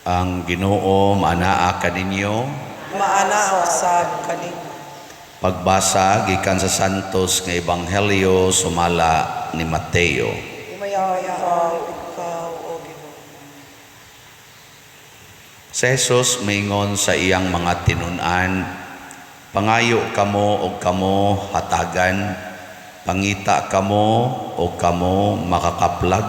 Ang Ginoo maanaa kaninyo. Maanaa usab kaninyo. Pagbasa gikan sa Santos nga Ebanghelyo sumala ni Mateo. Himayaon ikaw, O Ginoo. Si Jesus miingon sa iyang mga tinun-an, "Pangayo kamo og kamo hatagan, pangita kamo og kamo makakaplag,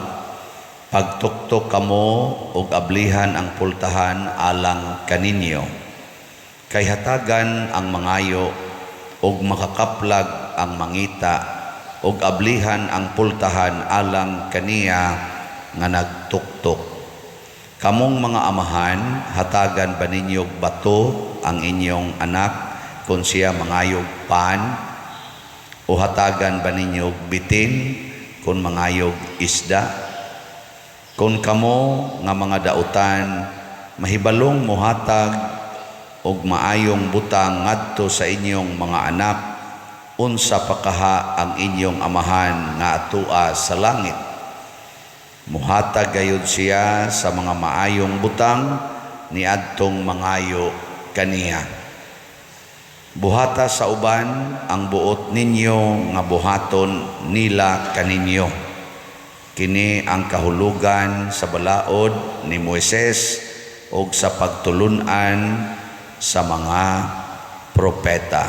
pagtuktok kamo og ablihan ang pultahan alang kaninyo. Kay hatagan ang mangayo og makakaplag ang mangita og ablihan ang pultahan alang kaniya nga nagtuktok. Kamong mga amahan, hatagan ba ninyo og bato ang inyong anak kung siya mangayog pan? O hatagan ba ninyo og bitin kung mangayog isda? Kung kamo nga mga dautan mahibalong mohatag og maayong butang ngadto sa inyong mga anak, unsa pa kaha ang inyong Amahan nga atua sa langit? Muhatag gayud siya sa mga maayong butang niadtong mangayo kaniya. Buhata sa uban ang buot ninyo nga buhaton nila kaninyo. Kini ang kahulugan sa balaod ni Moises ug sa pagtulun-an sa mga propeta."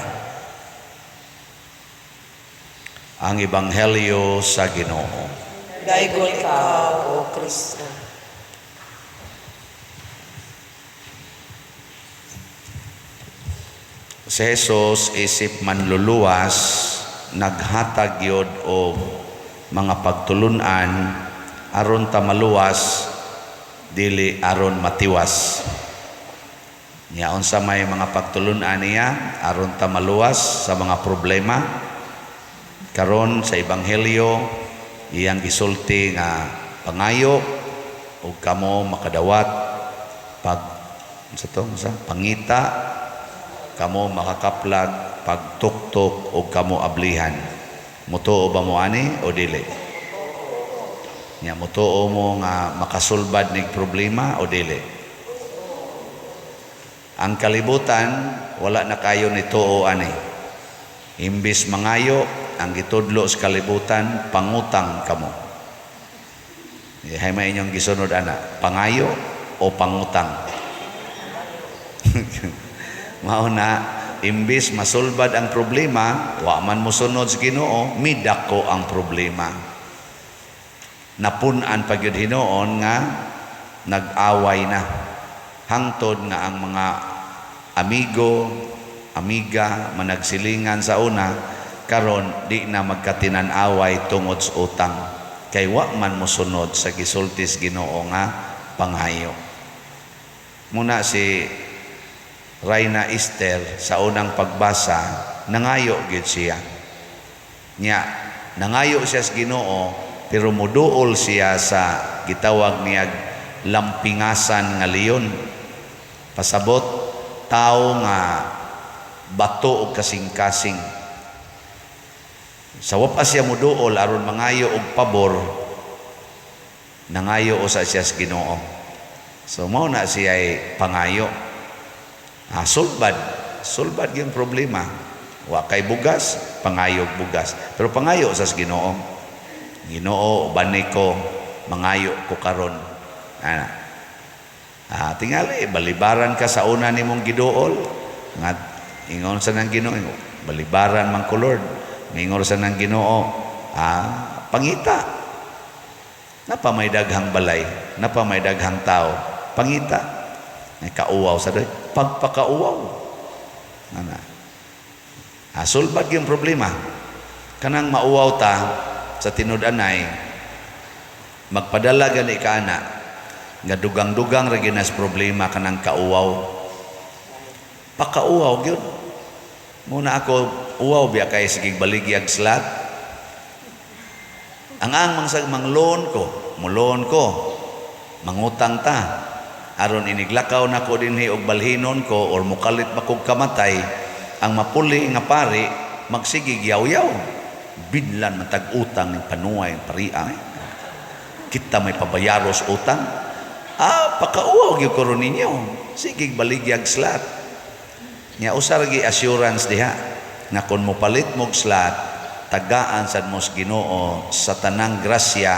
Ang Ebanghelyo sa Ginoo. Daygon ikaw, O Kristo. Si Jesus isip manluluwas, naghatag yod og mga pagtulun-an aron ta maluwas, dili aron matiwas. Nya unsa may mga pagtulun-an niya aron ta maluwas sa mga problema? Karon sa Ebanghelyo, iyang gisulti nga pangayo ug kamo makadawat, pag sa to sa pangita kamo makakaplag, pagtuktok og kamo ablihan. Mutuo ba mo ani o dili? Nya mutuo mo nga makasulbad nig problema o dili? Ang kalibutan wala na kayo nituo ani. Imbis mangayo, ang gitudlo sa kalibutan, pangutang kamo. Hay may inyong gisunod ana, pangayo o pangutang? Mao na imbis masulbad ang problema, wa man mosunod sa Ginoo, midako ang problema. Napun-an pa gyud hinuon nga nag-away na. Hangtod nga ang mga amigo, amiga, managsilingan sa una, karon di na magkatinan-away tungod sa utang. Kay wa man mosunod sa gisulti sa Ginoo nga pangayo. Muna si Reyna Esther sa unang pagbasa, nangayo gyud siya. Nya nangayo siya sa Ginoo, pero muduol siya sa gitawag niya lampingasan nga leon. Pasabot, tao nga bato og kasing-kasing. Sa wa pa siya muduol aron mangayo og pabor, nangayo usa siya sa Ginoo. So mao na siya ay pangayo. Sulbad, sulbad yung problema. Wa kay bugas, pangayo og bugas. Pero pangayo sa Ginoo. "Ginoo, ubani ko, mangayo ko karon." Ana. Tingali balibaran ka sa una nimong giduol. Nga ingon sa nang Ginoo, "Balibaran man ko, Lord." Mingon sa nang Ginoo, "Pangita. Napa may daghang balay, napa may daghang tao. Pangita." Ay, kauwaw sa doy. Pagpakauwaw. Ana. Sulbad yung problema. Kanang mauwaw ta sa tinud-anay, magpadala gani ka ana nga dugang-dugang ra gyud nas problema kanang kauwaw. Pakauwaw gyud. Muna ako uwaw biya kay sige baligyag slat. Ang mangsag mangloan ko, muloan ko, mangutang ta. Aron iniglakaw nako dinhi og balhinon ko or mukalit ba kog kamatay, ang mapuli nga pari magsigig yaw-yaw. Binlan man tag utang ning panuay paria. Kita may pabayaros utang. Pakauwaw gyud ko ron ninyo. Sige, baligyag slot. Nya usa ra gyud assurance diha nga kon mopalit mog slot, tagaan sad mo sa Ginoo sa tanang grasya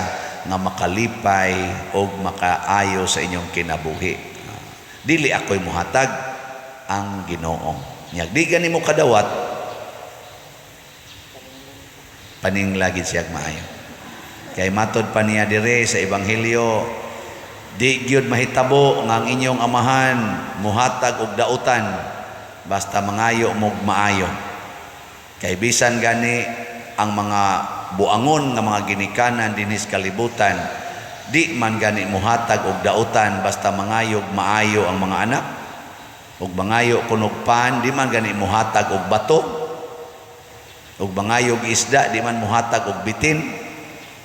nga makalipay og makaayo sa inyong kinabuhi. Dili ako'y muhatag, ang Ginoo. Nya di gani mo kadawat, paningla gid siyag maayo. Kay matod pa niya dire sa Ebanghelyo, di gyud mahitabo nga ang inyong amahan muhatag og dautan basta mangayo mog maayo. Kay bisan gani ang mga buangon nga mga ginikanan dinhi sa kalibutan, di man gani muhatag og dautan basta mangayog maayo ang mga anak. Ug mangayo kunog pan, di man gani muhatag og bato. Ug mangayog isda, di man muhatag og bitin.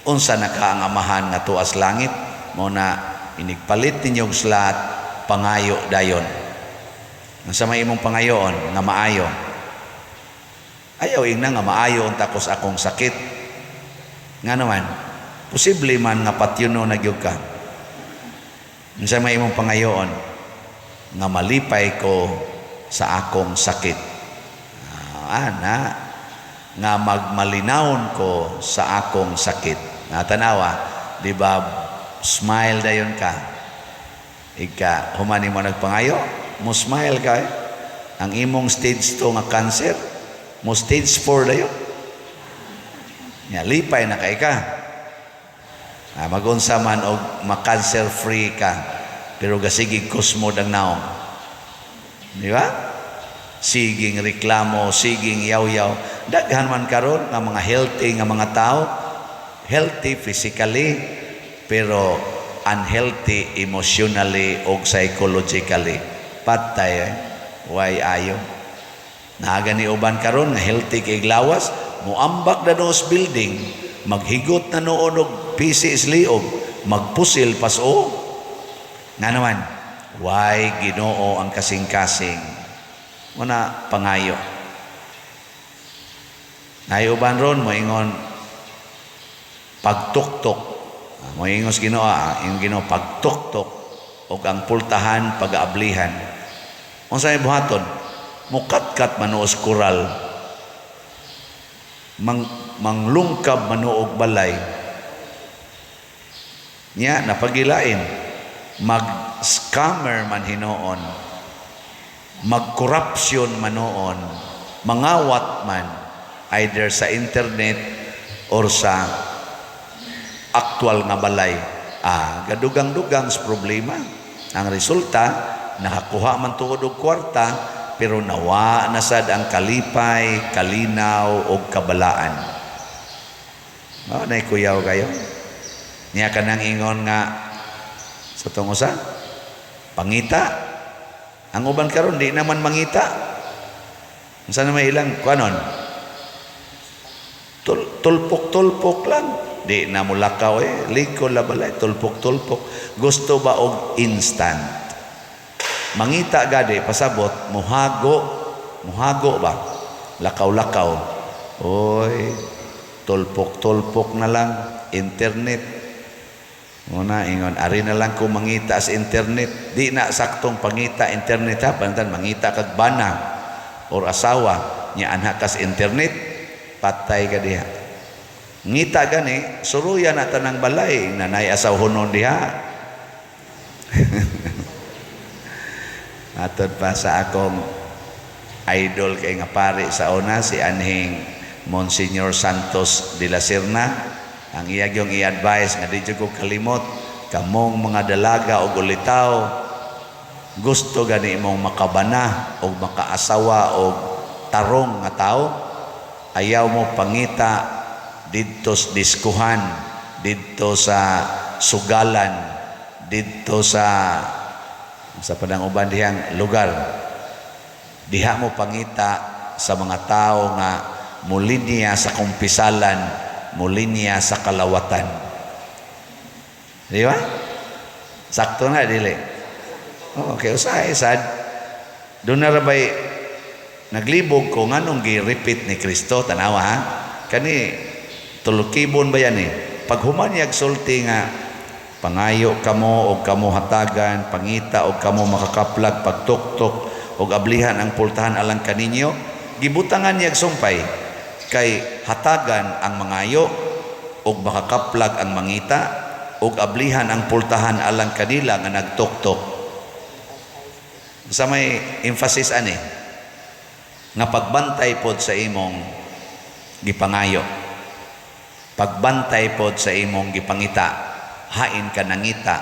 Unsa na ka ang amahan nga tuas langit? Mao na inigpalit ninyong slot, pangayo dayon. Unsa may imong pangayoon nga maayo? Ayaw ingna nga maayo unta ko sa akong sakit. Nga naman, posible man nga patyuno na gyud ka. Unsa may imong pangayoon? Nga malipay ko sa akong sakit. Ana, nga magmalinawon ko sa akong sakit. Nga tanawa, di ba, smile dayon ka. Ika, humani mo nagpangayo, mo smile ka eh. Ang imong stage 2 nga cancer, mo stage 4 dayon. Nya, lipay na kay ka. Magunsa man og ma-cancer free ka, pero gasigig kusmod ang naong. Di ba? Siging reklamo, siging yaw-yaw. Daghan man karon nga mga healthy nga mga tao, healthy physically, pero unhealthy emotionally o psychologically. Patay eh. Why ayo? Naga ni uban karon nga healthy kay lawas, muambak na noos building, maghigot na noon og PC liog, magpusil paso. Nga naman, why Ginoo ang kasing-kasing? Muna pangayo. Naay uban ron moingon pagtuktok. Moingon sa Ginoo, ingon Ginoo pagtuktok og ang pultahan pag-aablihan. Unsa may buhaton? Mukatkat manuos koral. Manglungkab manuog balay. Nya napagilain, mag-scammer man hinuon, mag-corruption man noon, mangawat man, either sa internet or sa actual nga balay. Gadugang-dugang sa problema. Ang resulta, nakakuha man tuod og kwarta, pero nawa na sad ang kalipay, kalinaw og kabalaan. Mao nay kuyaw kayo. Niya kanang ingon nga sa tong usa, pangita. Ang uban karon di naman mangita. Unsa na may ilang kuanon? Tulpok-tulpok lang. Di na mulakaw eh. Liko la balay, tulpok-tulpok. Gusto ba og instant? Mangita gadi, pasabot, muhago. Muhago ba? Lakaw-lakaw. Oy, tulpok-tulpok na lang. Internet. Muna, ingon, ari na lang ko mangita sa internet. Di na saktong pangita internet ha. Pantan, mangita kag bana or asawa. Nya anha kas internet, patay ka diha. Ngita gani, suruya na tanang balay, nanay asaw hunon diha. Atod pa sa akong idol kay nga pare sa una, si anhing Monsignor Santos de la Serna. Ang iya gyung i-advise nga di jud ko kalimot, kamong mga dalaga og ulitaw, gusto gani imong makabana og makaasawa og tarong nga tao, ayaw mo pangita didto sa diskuhan, didto sa sugalan, didto sa padang uban dihang lugar. Diha mo pangita sa mga tao nga mulinya sa kumpisalan, mulinya sa kalawatan. Di ba? Sakto na, dili. Oh, okay, usahay sad. Doon na rabay naglibog ko nganong gi-repeat ni Kristo, tanawa ha. Kani tulukibon ba yan eh? Pag human niyag sulti nga Pangayo kamo og kamo hatagan, pangita og kamo makakaplag, pagtuktok og ablihan ang pultahan alang kaninyo. Gibutangan niya sumpay kay hatagan ang mangayo og makakaplag ang mangita og ablihan ang pultahan alang kanila nga nagtuktok. Sa may emphasis ani nga pagbantay pod sa imong gipangayo, pagbantay pod sa imong gipangita, hain ka nangita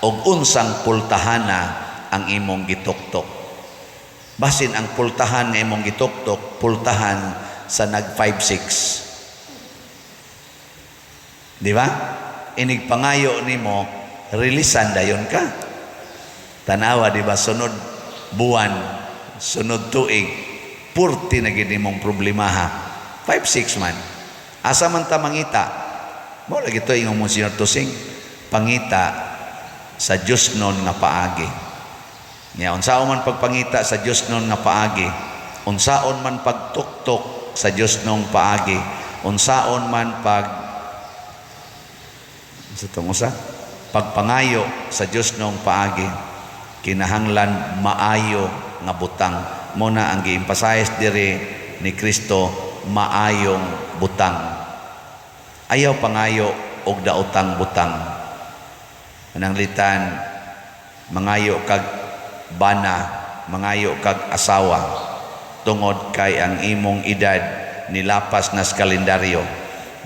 og unsang pultahana ang imong gituktok. Basin ang pultahan nga imong gituktok, pultahan sa nag 5-6, di ba? Inig pangayo nimo, releasean dayon ka. Tanawa, di ba, sunod buwan, sunod tuig, purti na gid nimong problemaha. 5-6 man. Asa man ta mangita? Mo lagi to ingon mo Senyor Tusing, pangita sa Dios non nga paagi. Nya unsaon man pagpangita sa Dios non nga paagi, unsaon man pagtuktok sa Dios nong paagi, unsaon man pag sa tong usa, pagpangayo sa Dios nong paagi, kinahanglan maayo nga butang. Mo na ang gi-emphasize diri ni Kristo, maayong butang. Ayaw pangayo og daotang butang. Pananglitan mangayo kag bana, mangayo kag asawa tungod kay ang imong edad nilapas na sa kalendaryo.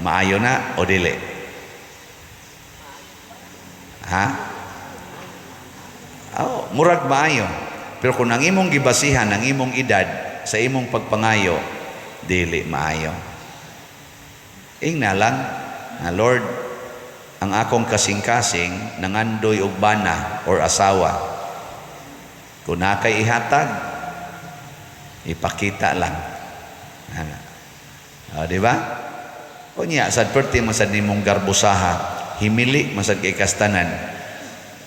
Maayo na o dili? Ha? Oh, murag maayo. Pero kung ang imong gibasihan ang imong edad sa imong pagpangayo, dili maayo. Ingna lang nga, "Lord, ang akong kasing-kasing nangandoy og bana or asawa. Kung naa kay ihatag, ipakita lang." Ana. O, di ba? Unya, sad perti man sad nimong garbosaha, himili man sad kay kastanan.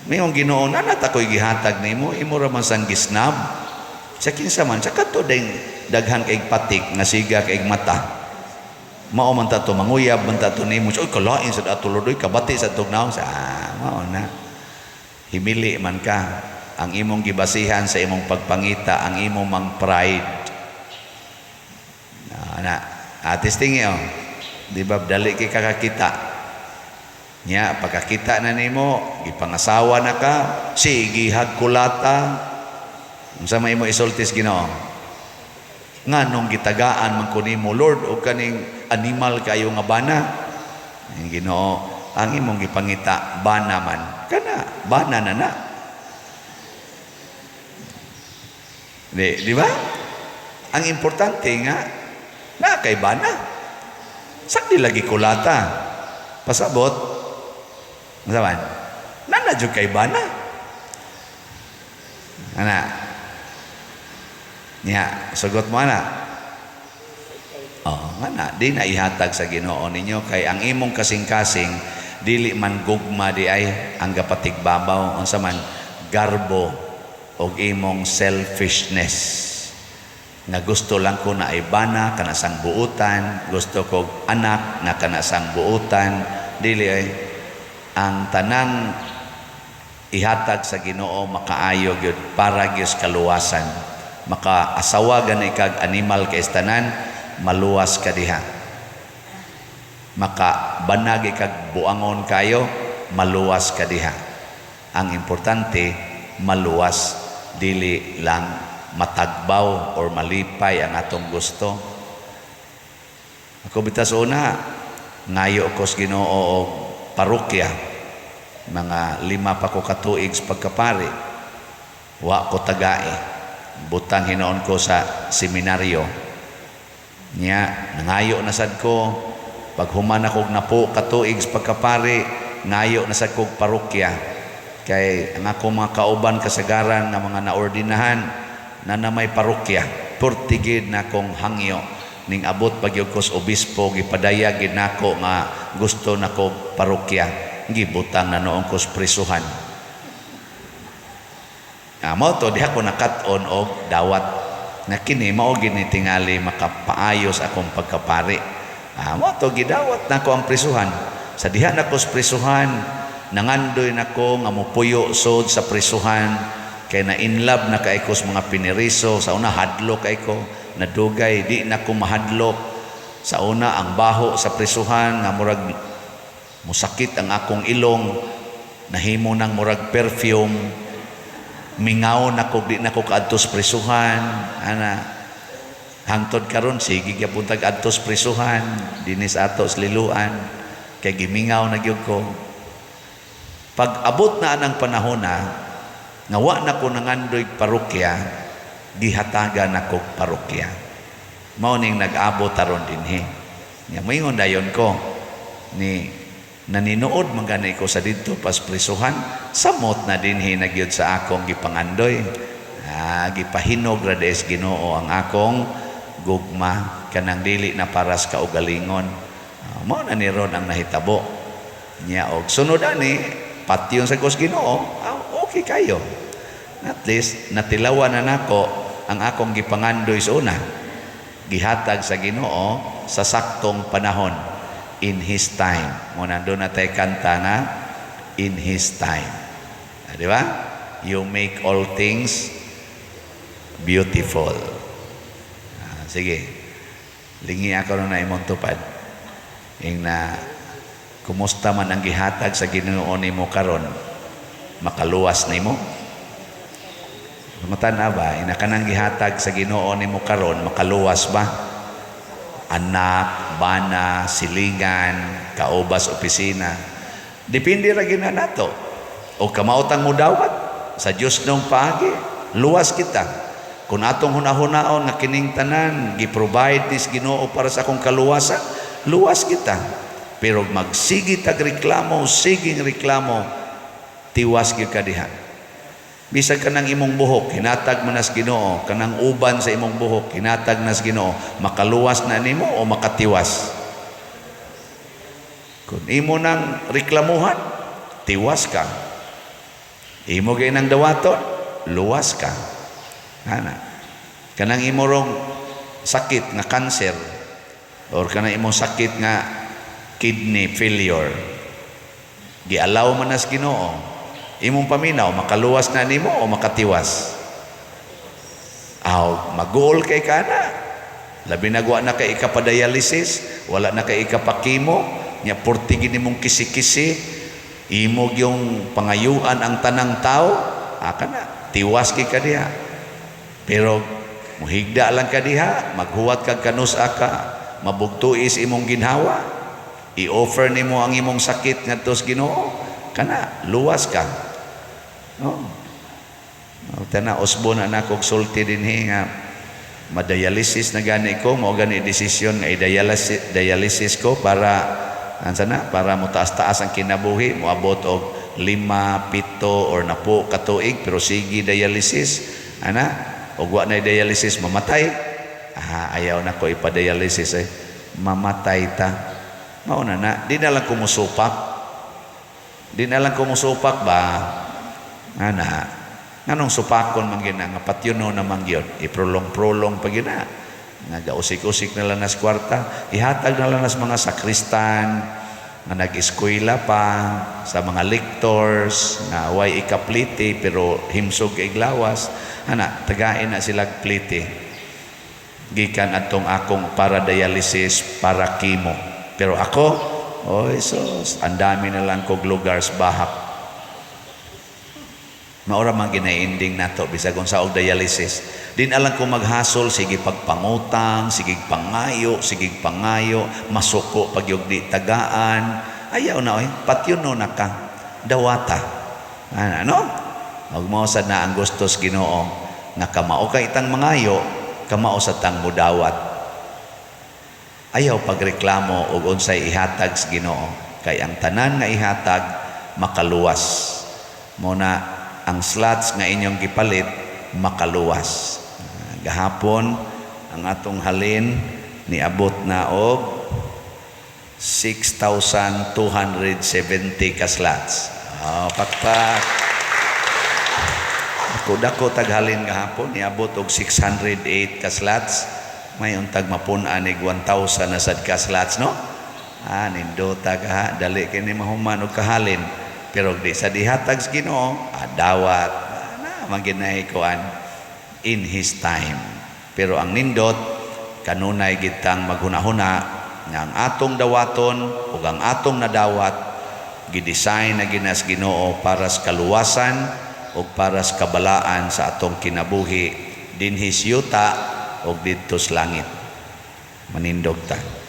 Mayong Ginoo, naa ta ko'y gihatag nimo, imo ra man sang gisnab. Sa kinsa man, sa kadto ding daghan kay patik nga siga kay mata. Mao man ta to, manguyab man ta to nimo. Oy, kalain sa ato, Lord, oy, kabati sa tugnaw sa mao na. Himili man ka, ang imong gibasihan sa imong pagpangita ang imong mang pride. Na, atis tingi oh. Di ba dali kay kakakita? Nya pagkakita na nimo, gipangasawa na ka, sige hagkulata. Unsa may imo isultis Ginoo? Nganong gitagaan man ko nimo, Lord, og kaning animal kayo nga bana? Ang Ginoo, ang imong gipangita bana man. Kana bana na na. Di ba? Ang importante nga na kay bana. Sakdi lagi kulata. Pasabot. Unsa man? Nana jud kay bana. Ana. Nya, sugot mo ana. Oh, nga na, di na ihatag sa Ginoo ninyo kay ang imong kasing-kasing dili man gugma di ay ang gapatigbabaw, unsa man, garbo og imong selfishness nga gusto lang ko na ibana kana sang buutan, gusto ko anak na kana sang buutan. Dili ay ang tanang ihatag sa Ginoo makaayo gyud para gyud sa kaluwasan. Makaasawa gani kag animal kay tanan, maluwas ka diha. Makabanag kag buangon kayo, maluwas ka diha. Ang importante maluwas, dili lang matagbaw or malipay ang atong gusto. Ako bitas una, ngayo ko sa Ginoo og parokya. Mga 5 pa ko katuig sa pagkapari. Wa ko tagae. Butang hinoon ko sa seminaryo. Nya, nangayo na sad ko. Paghuman ako napo katuig sa pagkapari, ngayo na sad kog parokya. Kay ang akong mga kauban kasagaran nga mga naordinahan na may parokya. Purtigid na akong hangyo. Ning abot pag ko sa obispo, gipadayag gid nako nga gusto nako parokya. Gibutang na noon ko sa prisuhan. Mao to diha ko nakat-on og dawat na kini mao gini tingali makapaayos akong pagkapari. Mao to gidawat nako ang prisuhan. Sa diha nako sa prisuhan, Nangandoy nako nga mopuyo sod sa prisuhan kay na in love na kay ko sa mga piniriso. Sa una hadlok kay ko, nadugay di na ko mahadlok. Sa una ang baho sa prisuhan nga murag musakit ang akong ilong, nahimo nang murag perfume. Mingaw na ko, di na ko kaadto sa prisuhan ana. Hangtod karon sige gyapon tag adto sa prisuhan dinhi sa ato sa Liloan kay gimingaw na gyud ko. Pag abot na anang panahon na nga wa na ko nangandoy parokya, gihatagan ako parokya. Mao ning nag-abot aron dinhi. Nya moingon dayon ko ni naninood man gani ko sa didto pas prisuhan, samot na dinhi na gyud sa akong gipangandoy. Ah, gipahinog ra des Ginoo ang akong gugma kanang dili na paras kaugalingon. Ah, mao na ni ron ang nahitabo. Nya og sunod ani patyon sa kos Ginoo, ah, okay kayo. At least natilawan na nako ang akong gipangandoy sa una. Gihatag sa Ginoo sa saktong panahon, in His time. Mo nandun na tayo kanta nga "In His Time". Ah, di ba? You make all things beautiful. Ah, sige. Lingi ako na imong tupad. Ing na kumusta man ang gihatag sa Ginoo nimo karon, makaluwas nimo? Pangutan-a ba, ina kanang gihatag sa Ginoo nimo karon, makaluwas ba? Anak, bana, silingan, kaubas opisina. Depende ra gyud na nato. O kamaotang mudawat sa Dios nung paagi, luwas kita. Kung atong hunahunaon nga kining tanan gi-provide nis Ginoo para sa akong kaluwasan, luwas kita. Pero magsige tag reklamo, siging reklamo, tiwas gyud ka diha. Bisag kanang imong buhok, hinatag man nas Ginoo, kanang uban sa imong buhok, hinatag nas Ginoo, makaluwas na nimo o makatiwas? Kung imo nang reklamuhan, tiwas ka. Imo gay nang dawaton, luwas ka. Ana. Kanang imo rong sakit nga cancer or kanang imong sakit nga kidney failure, gialaw man nas Ginoo. Imong paminaw, makaluwas na nimo o makatiwas? Aw, maguol kay kana. Labi na wa na kay ikapadialysis, wala na kay ikapakimo, nya purti gini mong kisi-kisi, imo yung pangayuan ang tanang tao, ah, kana, tiwas kay ka diha. Pero muhigda lang ka diha, maghuwat kag kanusa ka, mabugtuis imong ginhawa, i-offer nimo ang imong sakit ngadto sa Ginoo, kana luwas ka. No. Oh, tana usbo na nako og sulti dinhi nga madialysis na gani ko, mao gani desisyon nga i-dialysis dialysis ko para ansa na, para mo taas-taas ang kinabuhi, moabot og 5, 7 or 10 ka tuig, pero sige dialysis ana. Og wa na dialysis, mamatay. Ah, ayaw na ko ipa-dialysis eh, mamatay ta. Mao na na, di na lang ko musupak, di na lang ko musupak ba ana. Nganong supakon man gyud na nga patyuno naman gyud, i-prolong-prolong pa gyud na nga gausik-usik na lang nas kwarta, ihatag na lang nas mga sakristan nga nag-eskwela pa, sa mga lectors nga way ikaplite pero himsog kay glawas ana, tagain na sila plite gikan atong akong para dialysis, para chemo. Pero ako, oy sus, ang dami na lang kog lugar sa bahak. Maura man ginainding nato bisag unsa og dialysis. Din alang ko maghasol, sige pagpangutang, sige pangayo, sige pangayo, masuko pag di tagaan. Ayaw na oy, patyon no na ka. Dawata. Ano? Ug mao sad na ang gustos Ginoo nga kamao kay itang mangayo, kamao sa tang mudawat. Ayaw pagreklamo og unsay ihatag sa Ginoo kay ang tanan nga ihatag makaluwas. Mo na ang slots nga inyong gipalit makaluwas. Gahapon ang atong halin niabot na og 6,270 ka slots. Oh, pakpak. Ako dako taghalin gahapon, niabot og 608 ka slots. May untag mapun-an ig 1,000 na sad ka slots, no? Ah, nindota ka ha, dali kini mahuman og kahalin. Pero di sa dihatag sa Ginoo, dawat na maginay kuan in His time. Pero ang nindot, kanunay gitang maghunahuna nga ang atong dawaton ug ang atong nadawat, gidesign na ginas Ginoo para sa kaluwasan ug para sa kabalaan sa atong kinabuhi dinhi sa yuta ug didto sa langit. Manindog ta.